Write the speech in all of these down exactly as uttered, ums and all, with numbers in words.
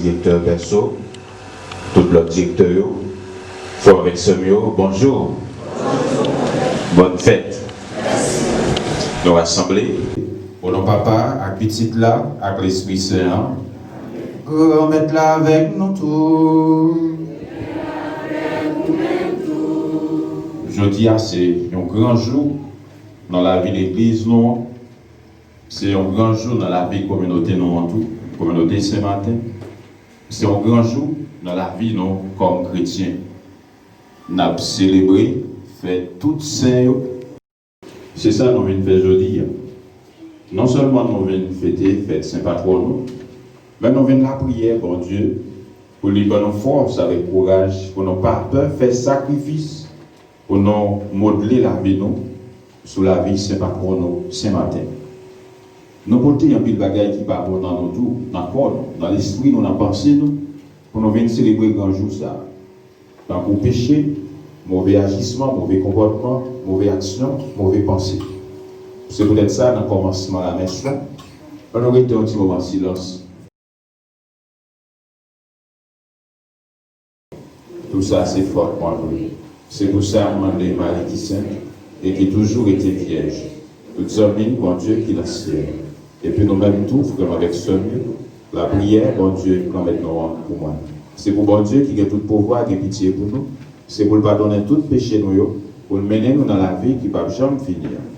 Direktè pèso, tout lòt direktè yo, frè avèk sè m yo, bonjou. Bòn fèt. Nou rasanble. O non Papa, ak Pitit la, ak Lespri Sen an. Granmèt la avèk nou tout. Jodi a, se yon gran jou nan lavi legliz nou an. Se yon gran jou nan lavi kominote nou an tou, kominote Sen Maten. Se yon gran jou nan lavi nou kòm kretyen. N ap selebre fèt tout sen yo. Se sa nou vin fè jodi a. Non sèlman nou vin fete fèt sen patwòn nou, men nou vin lapriyè Bondye pou li ban nou fòs avèk kouraj pou nou pa pè fè sakrifis pou nou modle lavi nou sou lavi sen patwòn nou, Sen Maten. Nou pote anpil bagay ki pa bon nan nou tou, nan kò nou, nan lespri nou, nan panse nou, pou nou vin selebre gran jou sa a. Tankou peche, move ajisman, move konpòtman, move aksyon, move panse. Se poutèt sa, nan kòmansman lamès la, ann nou rete yon ti moman silans. Tou sa se fòt mwen vre. Se pou sa m mande Mari ki sent e ki toujou rete vyèj, tout zanmi n Bondye ki nan syèl, epi nou menm tou, frè m avèk sè m yo, lapriyè Bondye pran mèt nou an pou mwen. Se pou Bondye ki gen tout pouvwa gen pitye pou nou, se pou l padonnen tout peche nou yo, pou l mennen nou nan lavi ki p ap janm fini an.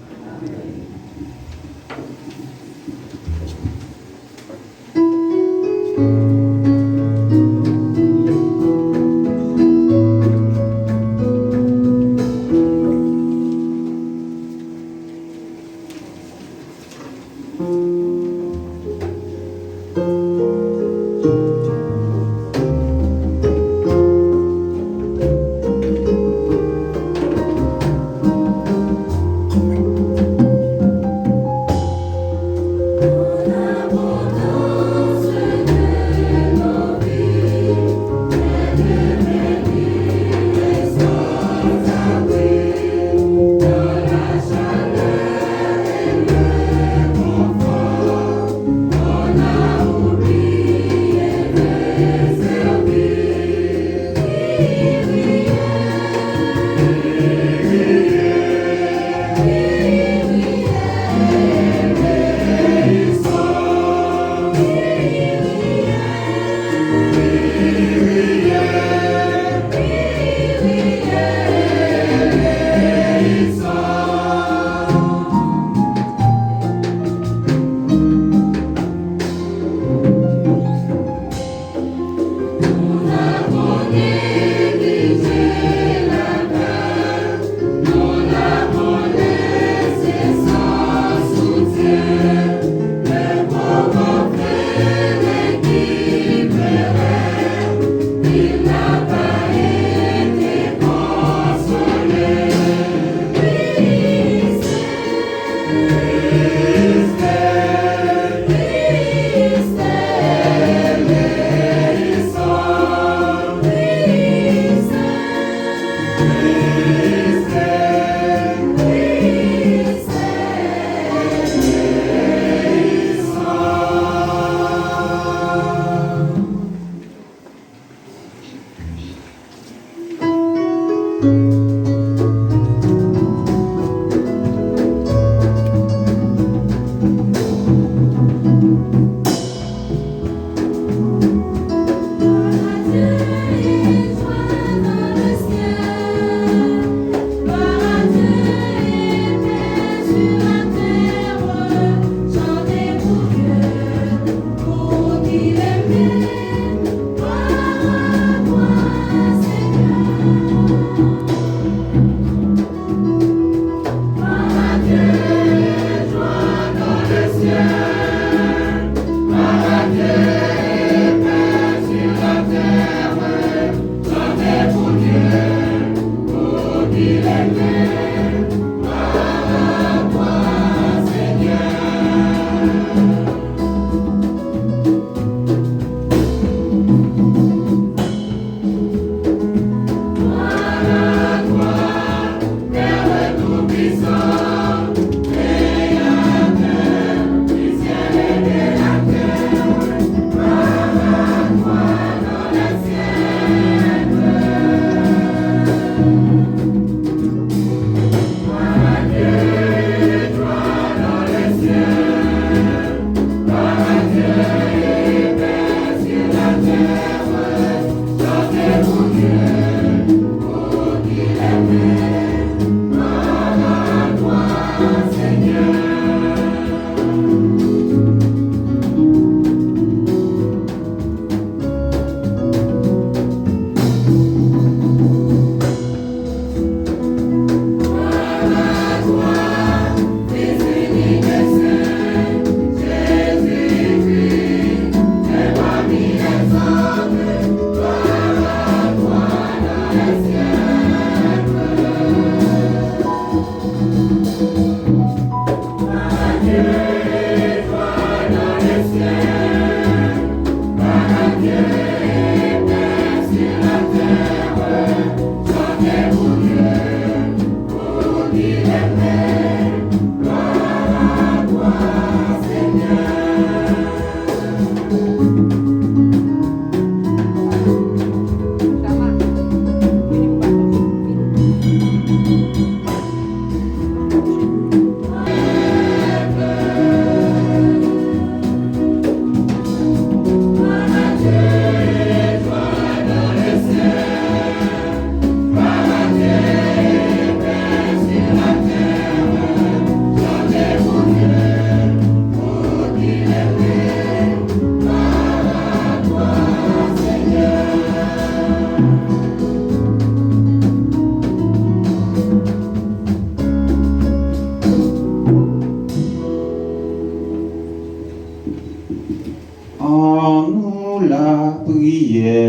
Lapriyè.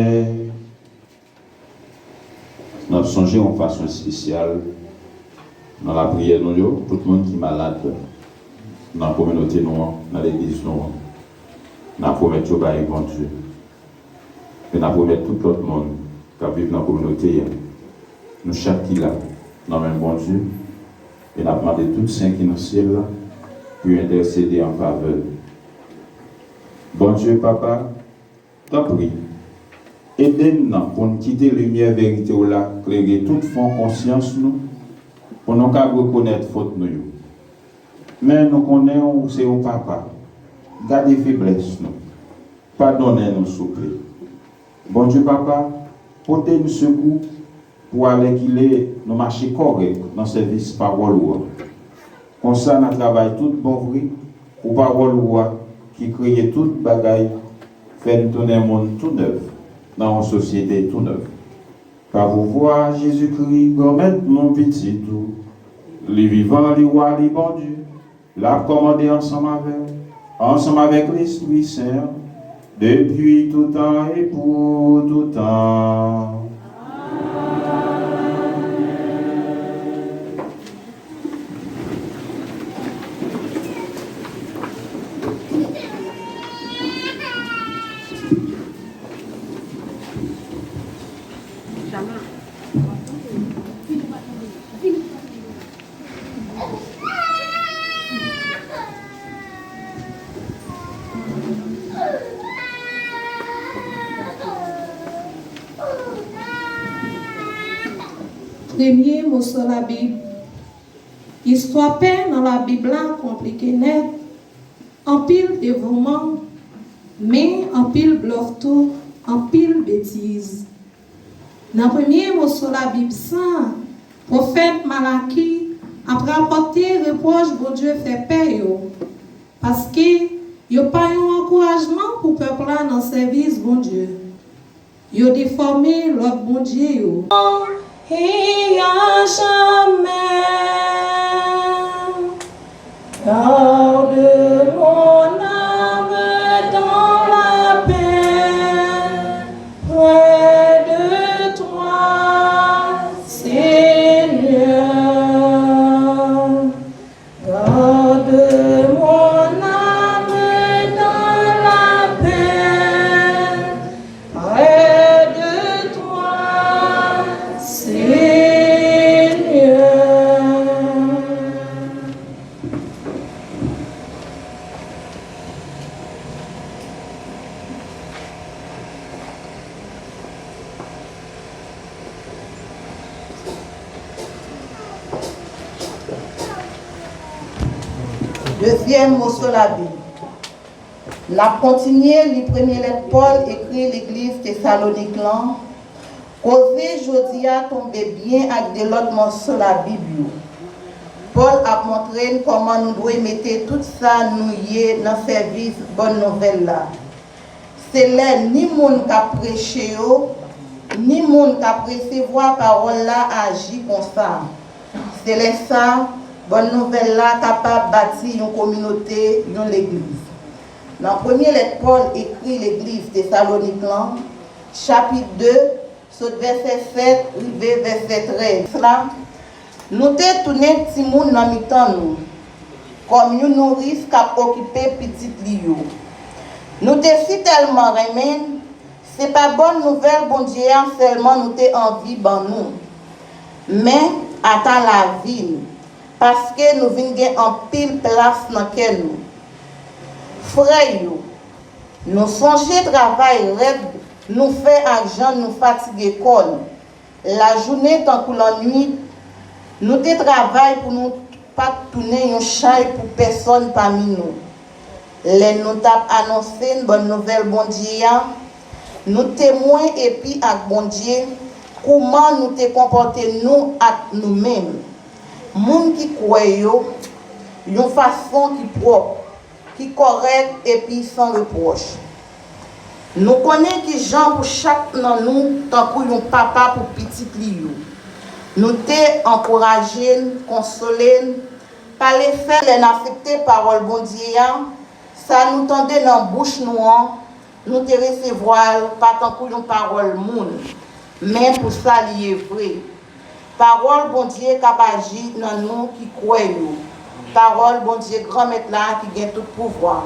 N ap sonje yon fason espesyal nan lapriyè nou yo, tout moun ki malad nan kominote nou an, nan legliz nou an. N ap remèt yo bay Bondye. E n ap remèt tout lòt moun k ap viv nan kominote a. Nou chak ki la, nan men Bondye, e n ap mande tout sen ki nan syèl la pou yo entèsede an favè nou. Bondye Papa, tanpri, ede n nan pou n kite limyè verite w la klere tout fon konsyans nou, pou nou kab rekonèt fòt nou yo. Men nou konnen w se yon papa. Gade feblès nou. Padonnen nou, souple. Bondye Papa, pote n sekou pou alèkile nou mache kòrèk nan sèvis pawòl ou a. Konsa, n a travay tout bon vre pou pawòl ou a ki kreye tout bagay, fè n tounen moun tou nèf nan yon sosyete tou nèf. Pa pouvwa Jezikri, Granmèt nou, Pitit ou, li vivan, li wa, li Bondye, l ap kòmande ansanm avè w, ansanm avèk Lespri Sen an, depi toutan e pou toutan. Premye moso Labib. Istwa pè nan Labib la konplike nèt. Anpil devouman, men anpil blòf tou, anpil betiz. Nan premye moso Labib sa a, pwofèt Malaki ap rapòte repwòch Bondye fè pè yo, paske yo pa yon ankourajman pou pèp la nan sèvis Bondye. Yo defòme lòd Bondye yo. Et à jamais, garde mon âme dans la paix près de toi, Seigneur. Garde mon âme dans la paix près de toi, Seigneur. Dezyèm moso Labib. N ap kontinye li premye lèt Pòl ekri legliz Tesalonik lan. Koze jodi a tonbe byen ak de lòt moso Labib yo. Pòl ap montre n kòman nou dwe mete tout sa nou ye nan sèvis bòn nouvèl la. Se lè ni moun k ap preche yo, ni moun k ap resevwa pawòl la aji konsa. Se lè sa, bòn nouvèl la kapab bati yon kominote, yon legliz. Nan premye lèt Pòl ekri legliz Tesalonik lan, chapit de, sot vèsè sèt rive vèsè trèz la, nou te tounen timoun nan mitan nou, kòm yon nouris k ap okipe pitit li yo. Nou te sitèlman renmen l, se pa bòn nouvèl Bondye a sèlman nou te anvi ban nou, men ata lavi n, paske nou vin gen anpil plas nan kè nou. Frè yo, nou sonje travay rèd nou fè ak jan nou fatige kò n. Lajounen tankou lannwit, nou te travay pou nou pa t tounen yon chay pou pèsonn pami nou. Lè nou t ap anonse n bòn nouvèl Bondye a, nou temwen epi ak Bondye kouman nou te konpòte nou ak nou menm, moun ki kwè yo, yon fason ki pwòp, ki kòrèk epi san repwòch. Nou konnen kijan pou chak nan nou, tankou yon papa pou pitit li yo. Nou te ankouraje n, konsole n, pa lefèt lè n aksepte pawòl Bondye a, sa nou tande nan bouch nou an, Nou te resevwa l pa tankou yon pawòl moun, men pou sa li ye vre. Pawòl Bondye k ap aji nan nou ki kwè yo. Pawòl Bondye Granmèt la ki gen tout pouvwa.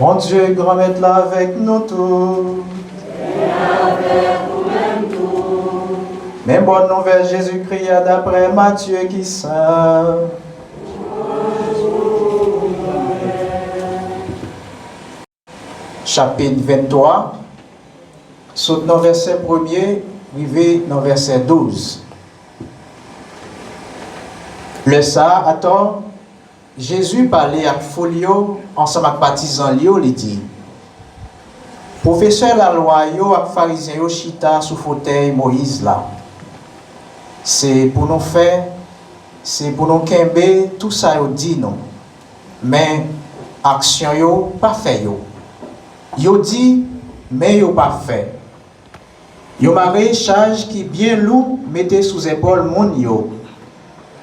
Bondye Granmèt la avèk nou tout. Men bòn nouvèl Jezikri a daprè Matye ki sen. Chapit venntwa, sot nan vèsè premye rive nan vèsè douz. Lè sa a, atò, Jezi pale ak foul yo ansanm ak patizan l yo, li di, Pwofesè lalwa yo ak Farizyen yo chita sou fotèy Moyiz la. Se pou nou fè, se pou nou kenbe tou sa yo di nou. Men, aksyon yo pa fè yo. Yo di, men yo pa fè. Yo mare chaj ki byen lou mete sou zepòl moun yo,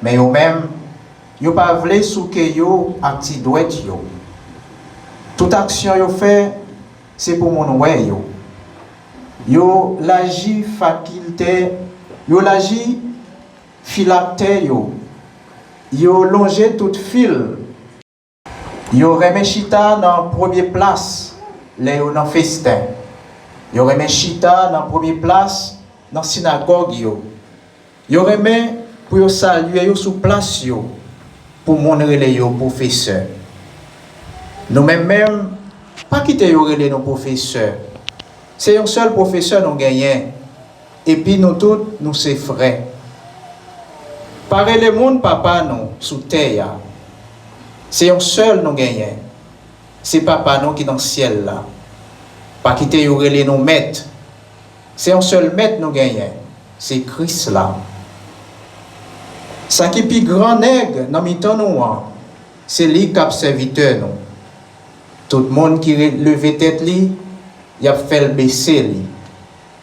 men yo menm, yo pa vle souke yo ak ti dwèt yo. Tout aksyon yo fè, se pou moun wè yo. Yo laji fakilte, yo laji filaktè yo, yo lonje tout fil. Yo renmen chita nan premye plas lè yo nan festen. Yo renmen chita nan premye plas nan sinagòg yo. Yo renmen pou yo salye yo sou plas yo, pou moun rele yo pwofesè. Nou menm menm, pa kite yo rele nou pwofesè. Se yon sèl pwofesè nou genyen, epi nou tout, nou se frè. Pa rele moun papa nou sou tè a. Se yon sèl nou genyen. Se Papa nou ki nan syèl la. Pa kite yo rele nou mèt. Se yon sèl mèt nou genyen. Se Kris la. Sa ki pi gran nèg nan mitan nou an, se li k ap sèvitè nou. Tout moun ki re-, leve tèt li, y ap fè l bese li.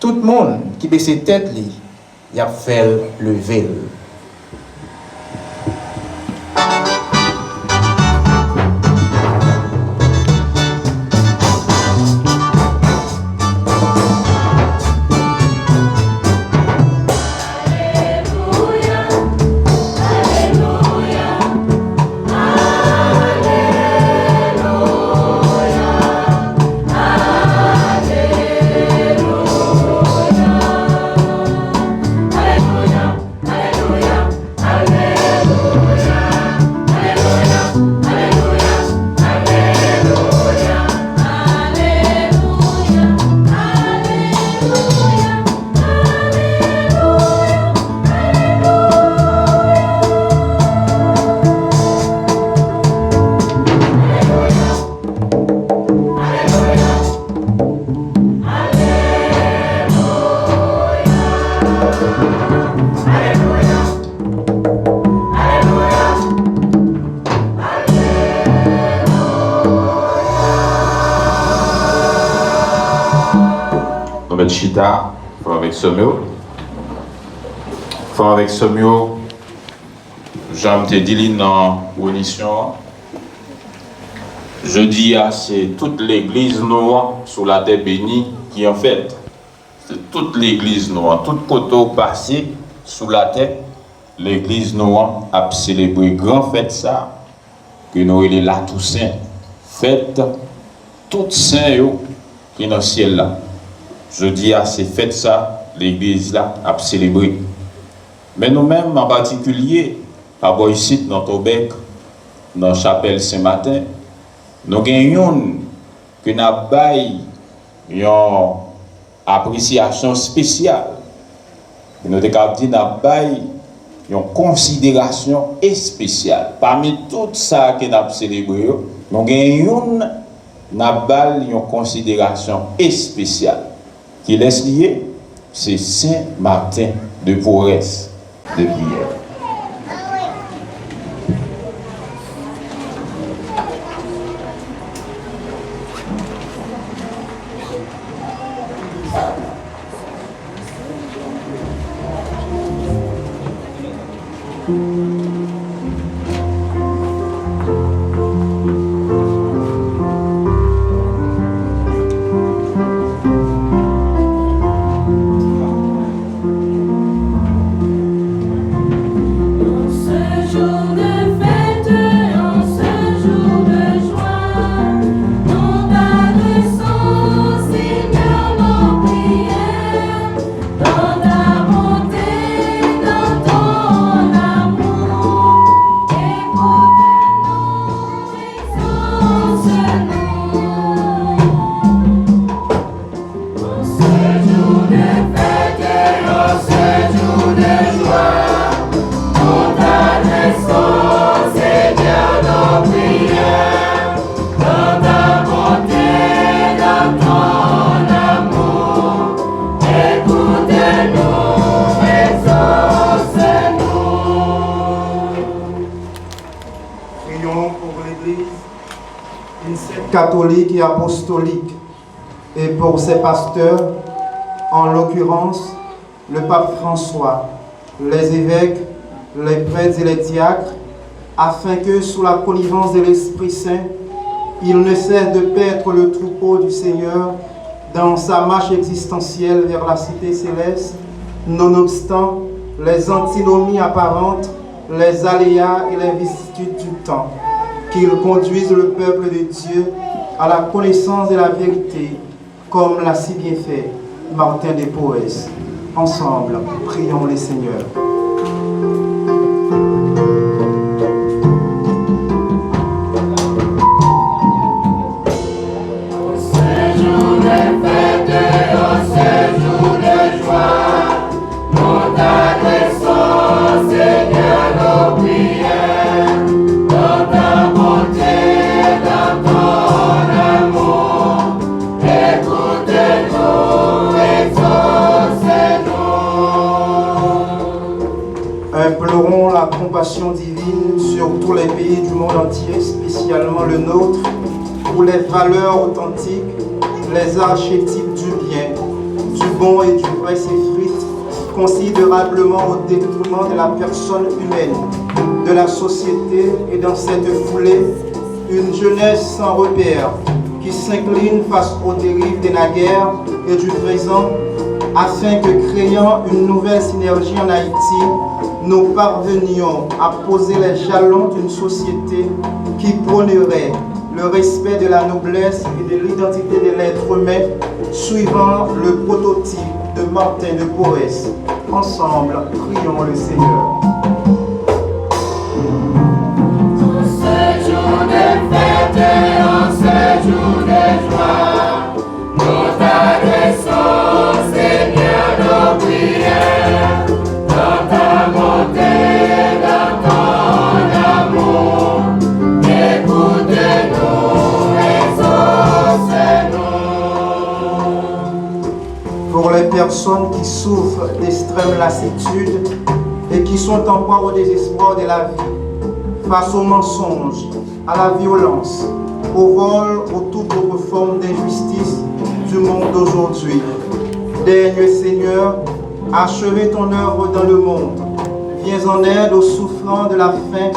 Tout moun ki bese tèt li, y ap fè l leve l. Chita, frè avèk sè m yo. Frè avèk sè m yo, jan m te di li nan premisyon an, jodi a, se tout legliz nou an sou latè beni ki an fèt. Se tout legliz nou an, tout kote w pase sou latè, legliz nou an ap selebre gran fèt sa a ke nou rele Latousen, fèt tout sen yo ki nan syèl la. Jodi a, se fèt sa legliz la ap selebre. Men nou menm, an patikilye, pa bò isit, nan Tòbèk, nan chapèl Sen Maten, nou gen youn ke n ap bay yon apresyasyon espesyal. E nou te kab di n ap bay yon konsiderasyon espesyal. Pami tout sa ke n ap selebre yo, nou gen youn n ap ba l yon konsiderasyon espesyal. Kilès li ye? Se Sen Maten de Porès. De priyè. En ce jour de fête, en ce jour de joie, nous t'adressons, Seigneur, nos prières. Dans ta bonté, dans ton amour, écoute-nous, exauce-nous. En ce jour de fête et en ce jour de joie, nous t'adressons, Seigneur, nos prières. Dans ta bonté, dans ton amour, écoute-nous, exauce-nous. Prions pour l'Église, une sainte catholique et apostolique, et pour ses pasteurs, en l'occurrence, le pape François, les évêques, les prêtres et les diacres, afin que, sous la connivence de l'Esprit Saint, ils ne cessent de paître le troupeau du Seigneur dans sa marche existentielle vers la cité céleste, nonobstant les antinomies apparentes, les aléas et les vicissitudes du temps, qu'ils conduisent le peuple de Dieu à la connaissance de la vérité, comme l'a si bien fait Martin de Porres. Ensemble, prions le Seigneur. Ce jour de fête, ce jour de joie, nous t'adressons, Seigneur, nos prières. Dans ta bonté, dans ton amour, écoute-nous, exauce-nous. Implorons la compassion divine sur tous les pays du monde entier, spécialement le nôtre, où les valeurs authentiques, les archétypes du bien, du bon et du vrai s'effritent considérablement au détriment de la personne humaine, de la société et, dans cette foulée, une jeunesse sans repère qui s'incline face aux dérives des naguère et du présent, afin que, créant une nouvelle synergie en Haïti, nous parvenions à poser les jalons d'une société qui prônerait le respect de la noblesse et de l'identité de l'être humain, suivant le prototype de Martin de Porres. Ensemble, prions le Seigneur. En ce jour de fête, en ce jour de joie, nous t'adressons, Seigneur, nos prières. Dans ta bonté, dans ton amour, écoute-nous, exauce-nous. Pour les personnes qui souffrent d'extrême lassitude et qui sont en proie au désespoir de la vie, face au mensonge, à la violence, au vol, ou toute autre forme d'injustice du monde d'aujourd'hui. Daigne, Seigneur, achever ton œuvre dans le monde. Viens en aide aux souffrants de la faim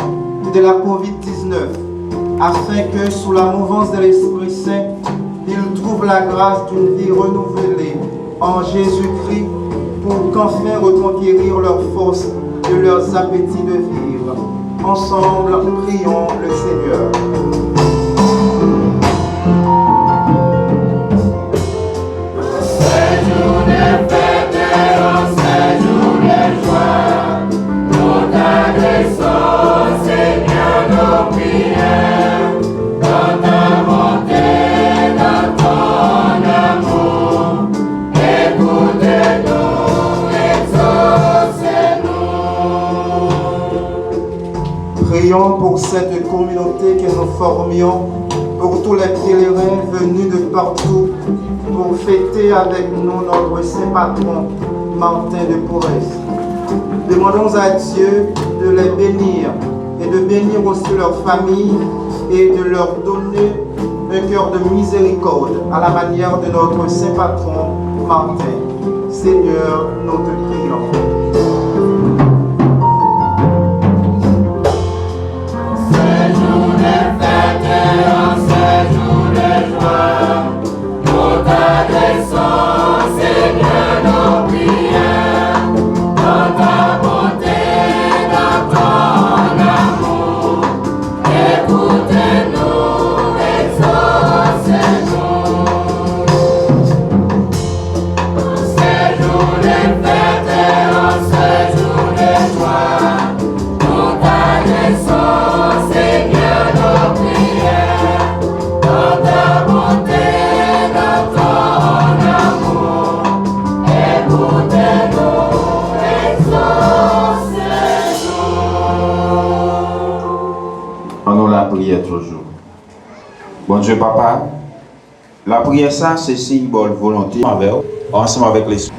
et de la covid dix-neuf, afin que, sous la mouvance de l'Esprit Saint, ils trouvent la grâce d'une vie renouvelée en Jésus-Christ, pour qu'enfin reconquérir leurs forces et leurs appétits de vivre. Ensemble, prions le Seigneur. Prions pour cette communauté que nous formions, pour tous les pèlerins venus de partout pour fêter avec nous notre saint patron, Martin de Porres. Demandons à Dieu de les bénir et de bénir aussi leur famille et de leur donner un cœur de miséricorde à la manière de notre saint patron Martin. Seigneur, nous te prions. An nou lapriyè toujou. Bondye Papa, lapriyè sa se senbòl volonte avè w, ansanm avèk Lespri.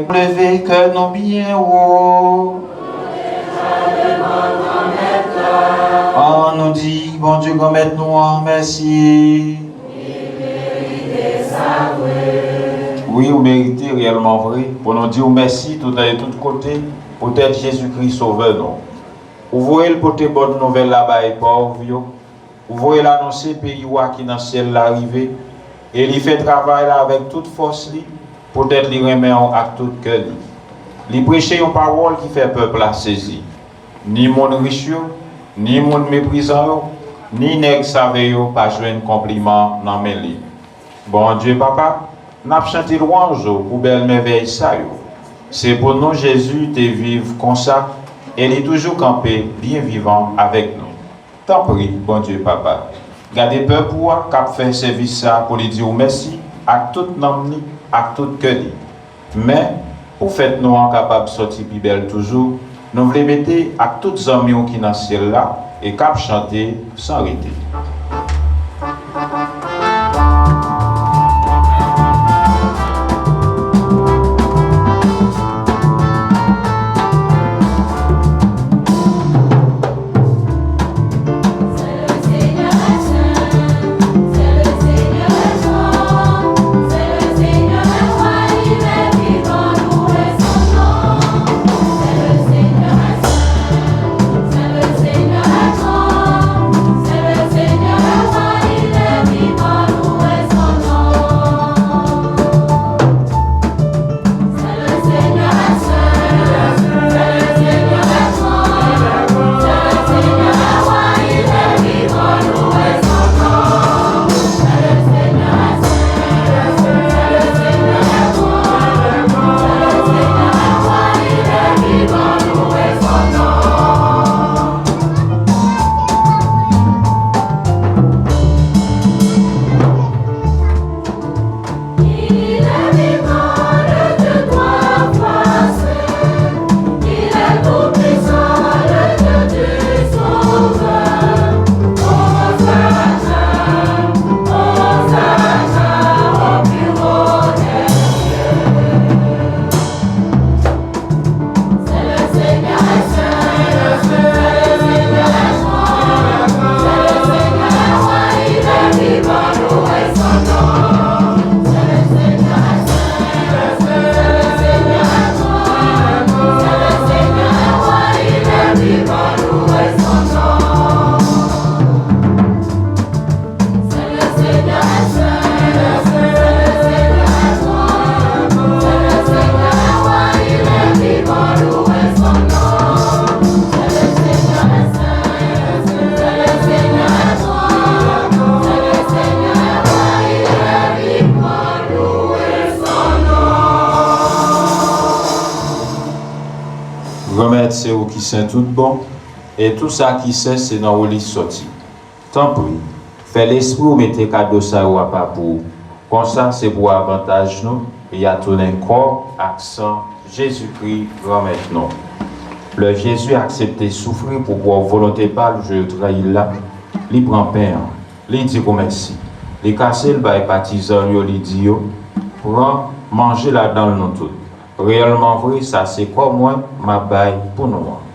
Leve kè nou byen wo. An nou di Bondye Granmèt nou an mèsi. Wi, ou merite reyèlman vre pou nou di w mèsi toutan e tout kote, poutèt Jezikri, Sovè nou. Ou voye l pote bòn nouvèl la bay pòv yo. Ou voye l anonse peyi w a ki nan syèl la rive, e li fè travay la avèk tout fòs li, poutèt li renmen w ak tout kè li. Li preche yon pawòl ki fè pèp la sezi. Ni moun rich yo, ni moun meprizan yo, ni nèg save yo pa jwenn konpliman nan men li. Bondye Papa, n ap chante lwanj ou pou bèl mèvèy sa yo. Se pou nou Jezi te viv konsa, e li toujou kanpe byen vivan avèk nou. Tanpri, Bondye Papa, gade pèp ou a k ap fè sèvis sa a pou li di w mèsi ak tout nanm li, ak tout kè li. Men, pou fèt nou an kapab sòti pi bèl toujou, nou vle mete ak tout zanmi w ki nan syèl la e k ap chante san rete. Granmèt, se ou ki sen tout bon, e tou sa ki sen se nan ou li sòti. Tanpri, fè Lespri w mete kado sa yo apa pou ou. Konsa, se pou avantaj nou, li a tounen kò ak san Jezikri, Granmèt nou. Lè Jezi aksepte soufri pou pwòp volonte pa l jou yo trayi l la, li pran pen an, li di ou mèsi. Li kase l bay patizan l yo, li di yo, pran, manje ladan l nou tout. Reyèlman vre, sa se kò mwen m ap bay pou nou an.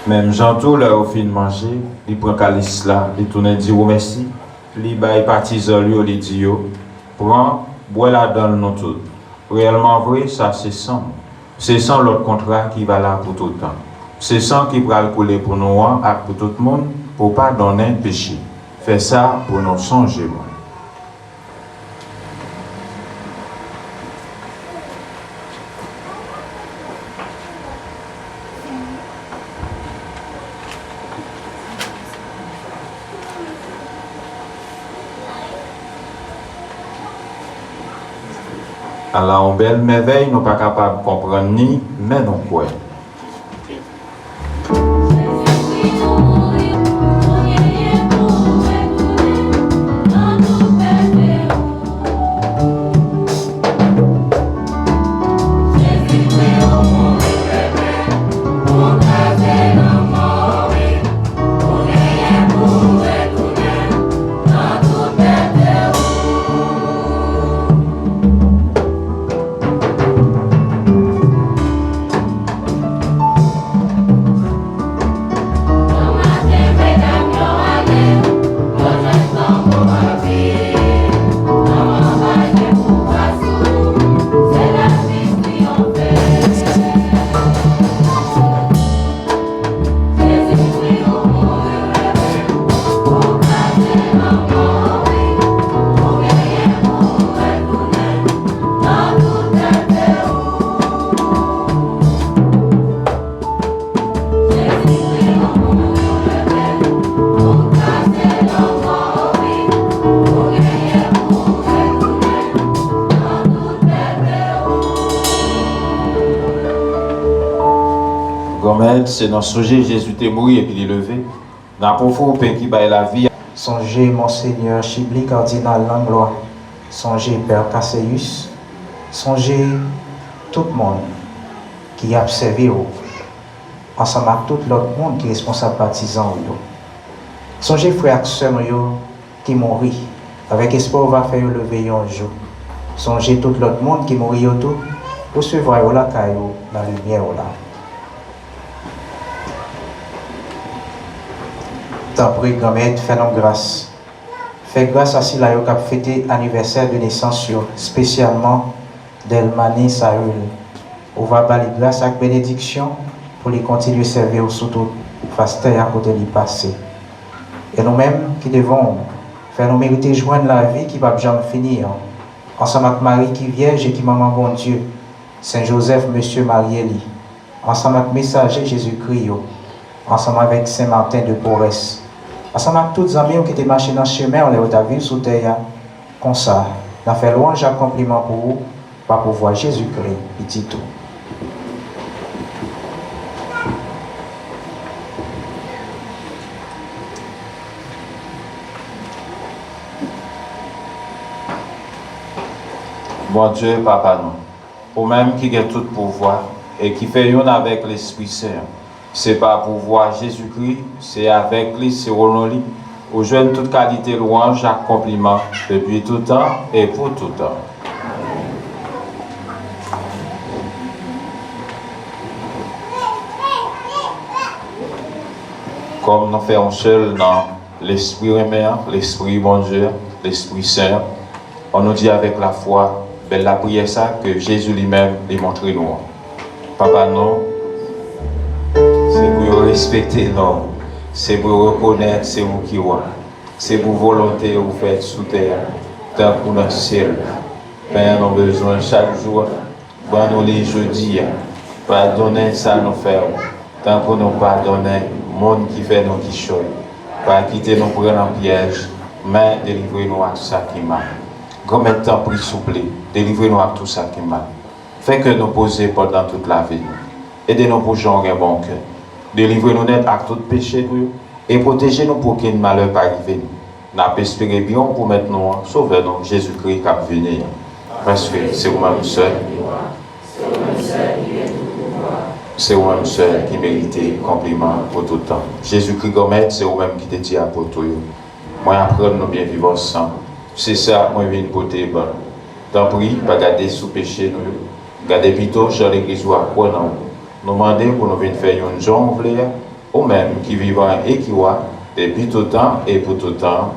Menm jan tou, lè yo fin manje, li pran kalis la, li tounen di ou mèsi, li bay patizan l yo, li di yo, pran, bwè ladan l nou tout. Reyèlman vre, sa se san mwen. Se san lòt kontra ki valab pou tout tan. Se san ki pral koule pou nou an ak pou tout moun pou padonnen peche. Fè sa pou nou sonje mwen. Ala yon bèl mèvèy nou pa kapab konprann ni, men nou kwè. Se nan sonje Jezi te mouri epi li leve. N ap ofri w pen ki bay lavi a. Sonje Monsenyè Chibly, Kardinal Langlois. Sonje Pè Cassius. Sonje tout moun ki ap sèvi w, ansanm ak tout lòt moun ki responsab patizan w yo. Sonje frè ak sè nou yo ki mouri, avèk espwa w va fè yo leve yon jou. Sonje tout lòt moun ki mouri yo tou, resevwa yo lakay ou nan limyè w la. Tanpri, Granmèt, fè nou gras. Fè gras a sila yo k ap fete anivèsè de nesans yo, espesyalman Delmane Saül. Ou va ba li gras ak benediksyon pou li kontinye sèvi w sou tout fas tè a kote li pase. E nou menm ki devan w, fè nou merite jwenn lavi ki p ap janm fini an, ansanm ak Mari ki vyèj e ki manman Bondye, Sen Jozèf, mesye marye li, ansanm ak mesaje Jezikri yo, ansanm avèk Sen Marten de Porès, ansanm ak tout zanmi w ki te mache nan chemen w lè yo t ap viv sou tè a. Konsa, n ap fè lwanj ak konpliman pou ou, pa pouvwa Jezikri, Pitit ou. Bondye, Papa nou, ou menm ki gen tout pouvwa e ki fè youn avèk Lespri Sen, se pa pouvwa Jezikri, se avèk li, se o non li, ou jwenn tout kalite lwanj ak konpliman, depi toutan e pou toutan. Kòm nou fè yon sèl nan Lespri renmen an, Lespri Bondye an, Lespri Sen an, ann nou di avèk lafwa bèl lapriyè sa ke Jezi li menm li montre nou an. Papa nou, se pou yo respekte non w, se pou yo rekonèt se ou ki wa, se pou volonte ou fèt sou tè a, tankou nan syèl la. Pen an nou bezwen chak jou a, ban nou li jodi a. Padonnen sa nou fè w, tankou nou padonnen moun ki fè nou kichòy. Pa kite nou pran nan pyèj, men delivre nou ak sa ki mal. Granmèt, tanpri, souple, delivre nou ak tout sa ki mal. Fè kè nou poze pandan tout lavi nou. Ede nou pou jan w gen bon kè. Delivre nou nèt ak tout peche nou yo, e pwoteje nou pou okenn malè pa rive nou. N ap espere byen w pou Mèt nou an, Sovè nou, Jezikri k ap vini an. Paske se ou menm sèl, se ou menm sèl ki merite konpliman pou tout tan. Jezikri Granmèt, se ou menm ki te di apot ou yo, mwen ap rann nou byen viv ansanm. Se sa mwen vin pote ban nou. Tanpri, pa gade sou peche nou yo. Gade pito jan legliz ou a kwè nan ou. Nou mande pou nou vin fè youn jan w vle a, ou menm ki vivan e ki wa, depi tout tan e pou tout tan.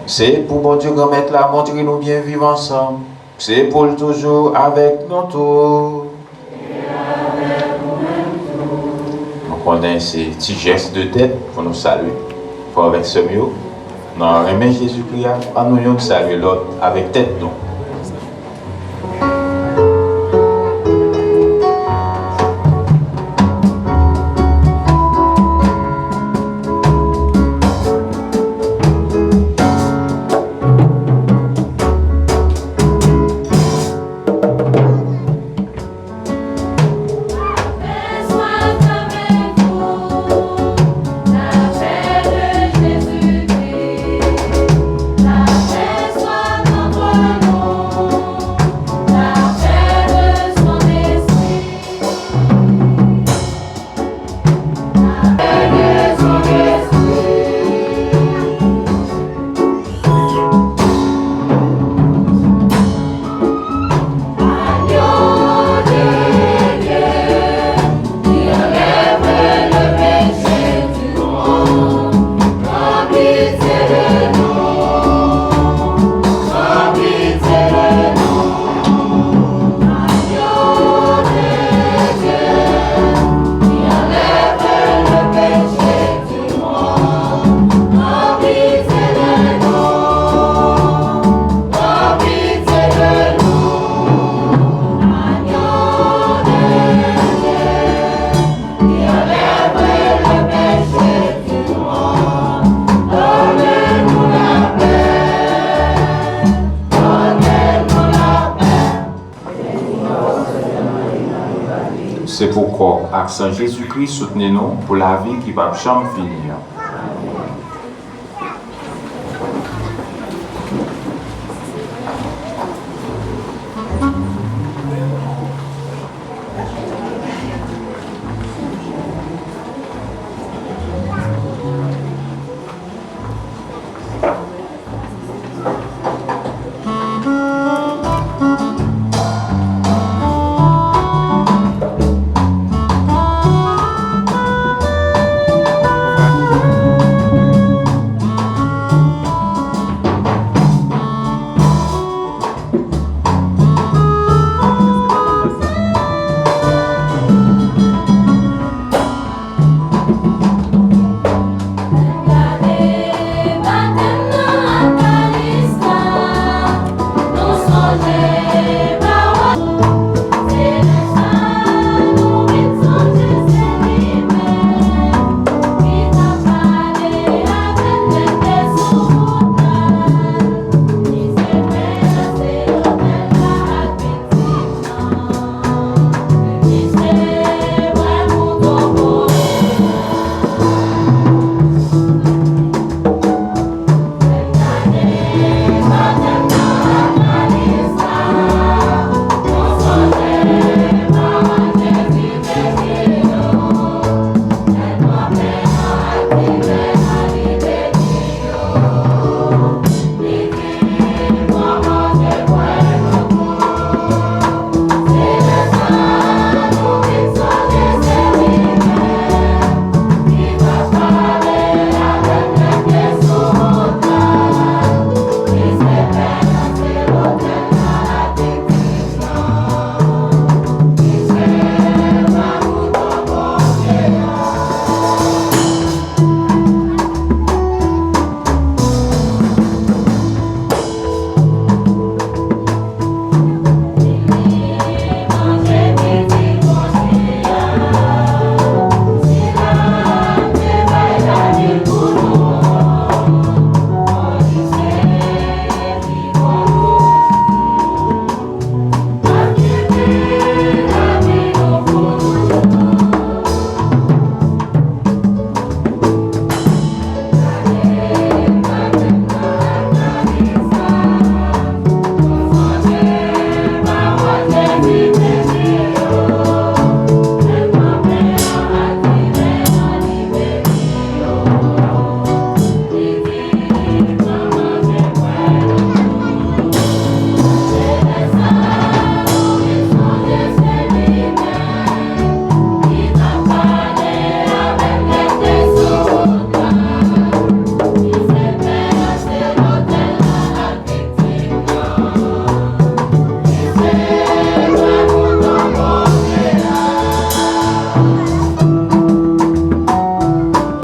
Se pou Bondye Granmèt la montre nou byen viv ansanm. Se pou l toujou avèk nou tou. Nou konnen se ti jès de tèt pou nou salye frè avèk sè m yo. Nan renmen Jezikri a, ann nou youn salye lòt avèk tèt nou. Kò ak san Jezikri soutni nou pou lavi ki p ap janm fini an.